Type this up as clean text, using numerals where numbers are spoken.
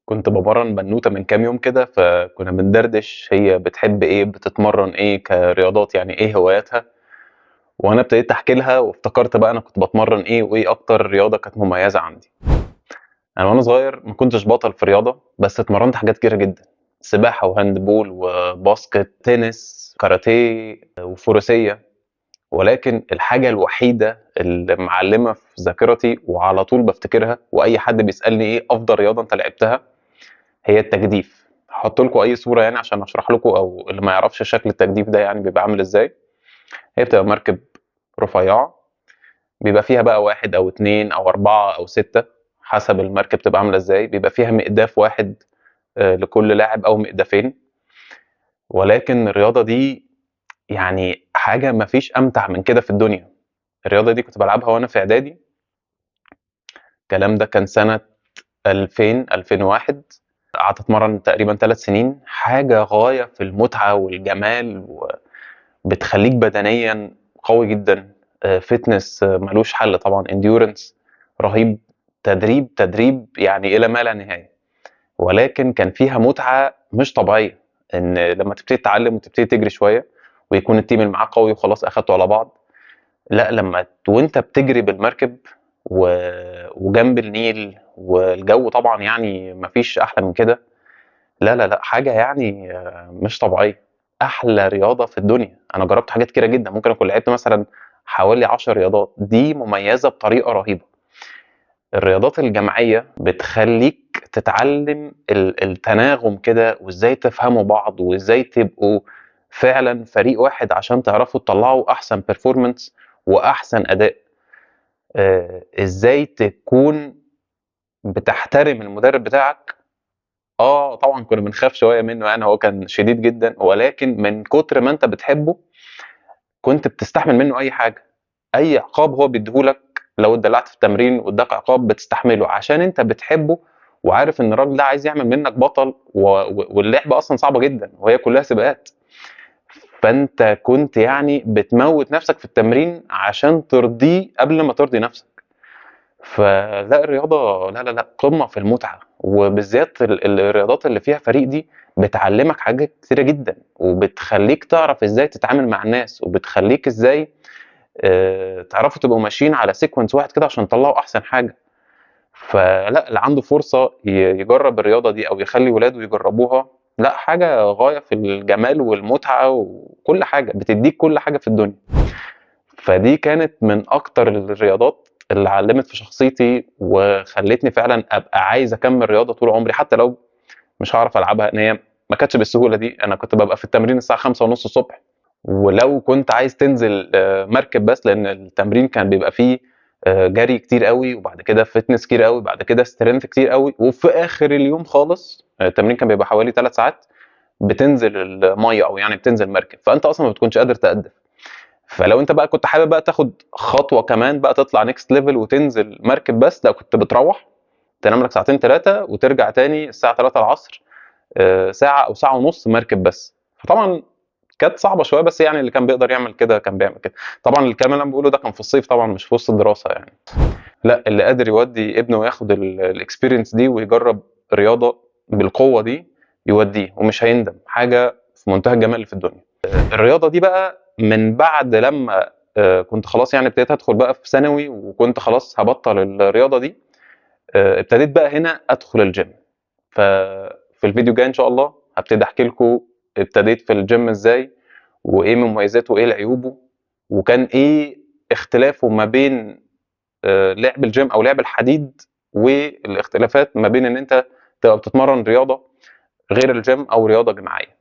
كنت بامرّن بنوتة من كام يوم كده، فكنا بندردش هي بتحب إيه، بتتمرّن إيه كرياضات، يعني إيه هواياتها، وأنا ابتديت أحكي لها وافتكرت بقى أنا كنت باتمرّن إيه، وإيه أكتر رياضة كانت مميزة عندي. أنا وأنا صغير ما كنتش بطل في رياضة، بس اتمرّنت حاجات كتيرة جدًا، سباحة و handball و basket، تنس، كاراتيه وفروسية، ولكن الحاجة الوحيدة اللي معلّمة في ذاكرتي وعلى طول بافتكرها وأي حد بيسألني إيه أفضل رياضة أنت لعبتها، هي التجديف. هاحط لكم أي صورة يعني عشان أشرح لكم، أو اللي ما يعرفش شكل التجديف ده يعني بيبقى عامل إزاي. هي بتبقى مركب رفيعة بيبقى فيها بقى 1 أو 2 أو 4 أو 6 حسب المركب تبقى عاملة إزاي، بيبقى فيها مقداف واحد لكل لاعب أو مقدافين. ولكن الرياضة دي يعني حاجة ما فيش أمتع من كده في الدنيا. الرياضة دي كنت بالعبها وأنا في إعدادي، الكلام ده كان سنة 2000، 2001. قعدت أتمرن تقريبًا 3 سنين، حاجة غاية في المتعة والجمال، وبتخلّيك بدنيًا قوي جدًا، fitness مالوش حل طبعًا، endurance رهيب، تدريب، تدريب يعني إلى ما لا نهاية. ولكن كان فيها متعة مش طبيعية، إن لمّا تبتدي تتعلم وتبتدي تجري شوية ويكون ال team اللي معاك قوي وخلاص أخدتوا على بعض، لأ لمّا وأنت بتجري بالمركب وجنب النيل والجو طبعًا يعني ما فيش أحلى من كده، لا، لا، لأ، حاجة يعني مش طبيعية، أحلى رياضة في الدنيا. أنا جربت حاجات كتيرة جدًا، ممكن أكون لعبت مثلًا حوالي 10 رياضات، دي مميزة بطريقة رهيبة. الرياضات الجماعية بتخلّيك تتعلم التناغم كده، وإزاي تفهموا بعض، وإزاي تبقوا فعلًا فريق واحد عشان تعرفوا تطلعوا أحسن performance وأحسن أداء. إزاي تكون بتحترم المدرب بتاعك. طبعًا كنا بنخاف شوية منه يعني، هو كان شديد جدًا، ولكن من كتر ما أنت بتحبه كنت بتستحمل منه أي حاجة، أي عقاب هو بيديه لك، لو اتدلعت في التمرين واداك عقاب بتستحمله عشان أنت بتحبه وعارف إن الراجل ده عايز يعمل منك بطل، واللعبة أصلًا صعبة جدًا وهي كلها سباقات. فأنت كنت يعني بتموت نفسك في التمرين عشان ترضيه قبل ما ترضي نفسك. فلأ الرياضة لا، لا، لأ، قمة في المتعة، وبالذات الرياضات اللي فيها فريق دي بتعلمك حاجات كتيرة جدًا، وبتخلّيك تعرف إزاي تتعامل مع الناس، وبتخلّيك إزاي تعرفوا تبقوا ماشيين على sequence واحد كده عشان تطلعوا أحسن حاجة. فلأ، اللي عنده فرصة يجرب الرياضة دي أو يخلّي ولاده يجربوها، لأ حاجة غاية في الجمال والمتعة وكل حاجة، بتدّيك كل حاجة في الدنيا. فدي كانت من أكتر الرياضات اللي علّمت في شخصيتي وخلّتني فعلًا أبقى عايز أكمّل رياضة طول عمري، حتى لو مش هاعرف ألعبها، إن هي ما كانتش بالسهولة دي. أنا كنت بابقى في التمرين الساعة 5:30 الصبح، ولو كنت عايز تنزل مركب بس، لأن التمرين كان بيبقى فيه جري كتير أوي، وبعد كده fitness كتير أوي، وبعد كده strength كتير أوي، وفي آخر اليوم خالص، التمرين كان بيبقى حوالي 3 ساعات، بتنزل المَيّة أو يعني بتنزل مركب، فأنت أصلًا ما بتكونش قادر تأدّف. فلو أنت بقى كنت حابب بقى تاخد خطوة كمان بقى تطلع next level وتنزل مركب بس، لأ كنت بتروّح تنام لك ساعتين 3 وترجع تاني الساعة 15:00 العصر، ساعة أو ساعة ونُص مركب بس. فطبعًا كانت صعبة شوية، بس يعني اللي كان بيقدر يعمل كده كان بيعمل كده. طبعًا الكلام اللي أنا باقوله ده كان في الصيف طبعًا، مش في وسط الدراسة يعني. لأ، اللي قادر يودّي ابنه ياخد الexperience دي ويجرب رياضة بالقوة دي يودّيه ومش هيندم، حاجة في منتهى الجمال اللي في الدنيا. الرياضة دي بقى من بعد لما كنت خلاص يعني ابتديت أدخل بقى في ثانوي وكنت خلاص هابطل الرياضة دي، ابتديت بقى هنا أدخل الgym. ففي الفيديو الجاي إن شاء الله هابتدي أحكي لكم ابتديت في الgym إزاي، وإيه مميزاته وإيه عيوبه، وكان إيه اختلافه ما بين لعب الgym أو لعب الحديد، والاختلافات ما بين إن أنت تبقى بتتمرن رياضة غير الgym أو رياضة جماعية.